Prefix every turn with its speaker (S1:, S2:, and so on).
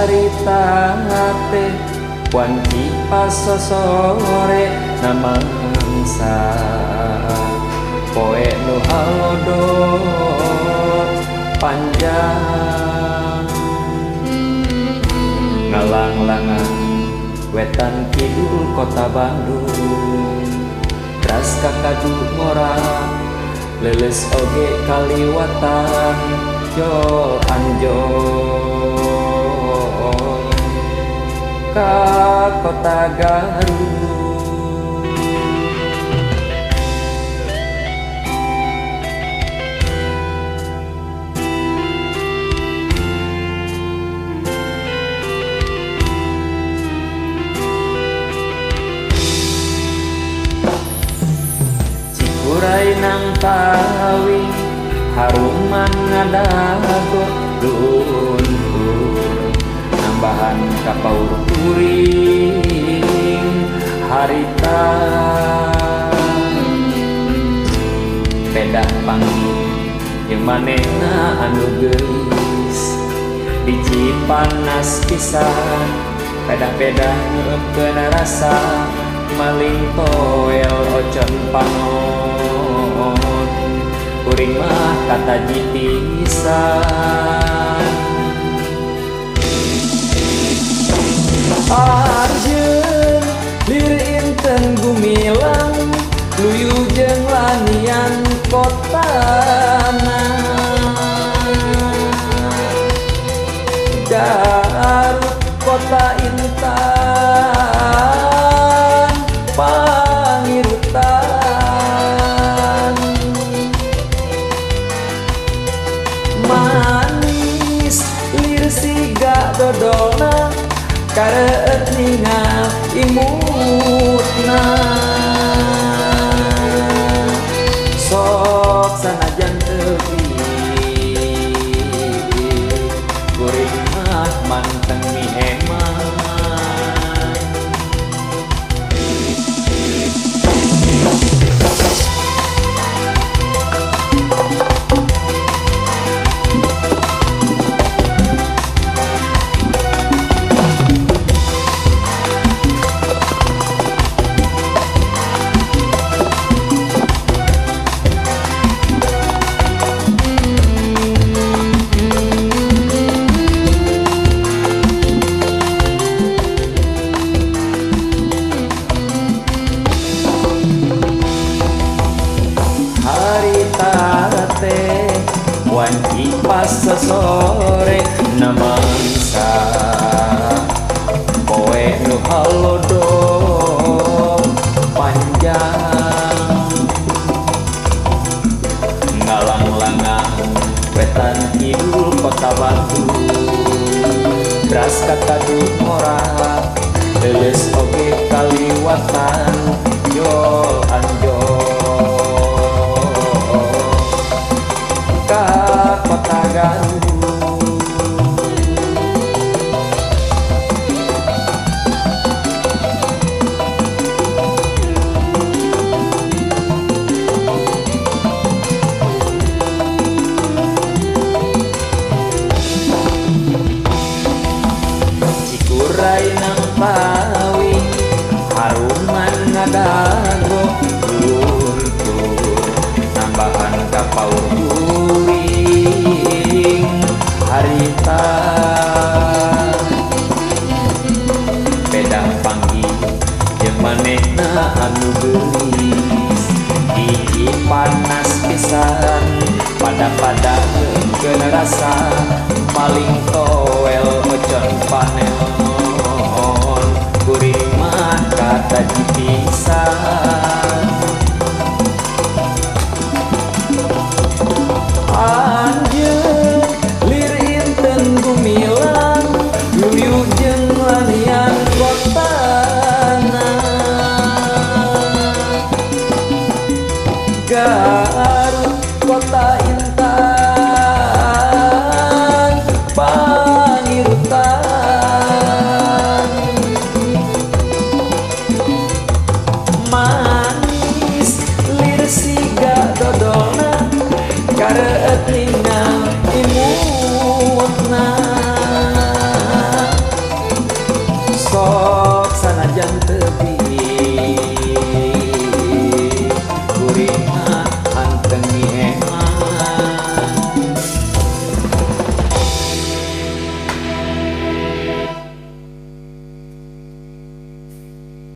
S1: Harita teh wanci pasosore namangsa poe nu halodo panjang ngalanglangan wetan kidul kota Bandung teras kakadu ngora leuleus oge kaliwatan jol anjol ka kota Garut. Cikuray nang tawi haruman ngadago luntur nambahan kapaur kuring harita pedah panggih jeung manehna anu geulis di Cipanas pisan pedah-pedah ngeueupkeun rasa maling toel ocon panon kuring mah kataji pisan. Arjeun lir inten gumilang luyu jeung lanian kotana Garut kota intan pangirutan manis lir siga dodolna kareut ningal imutna sok sanajan teuing kuring mah manteng miheman. Harita teh wanci pas sore namangsa poe nu halodo panjang ngalanglangan wetan kidul kota Bandung teras kakadu ngora leuleus oge kaliwatan jol anjol ka kota Garut. Cikuray nang tawi haruman ngadago luntur nambahan kapaur kuring harita pedah panggih jeung manehna anu geulis di Cipanas pisan pada-pada ngeukeun rasa paling toel ocon paneon kuring mah kataji pisan. Anjeun lir inten gumilang luyu jeung lanian kotana Garut kota intan.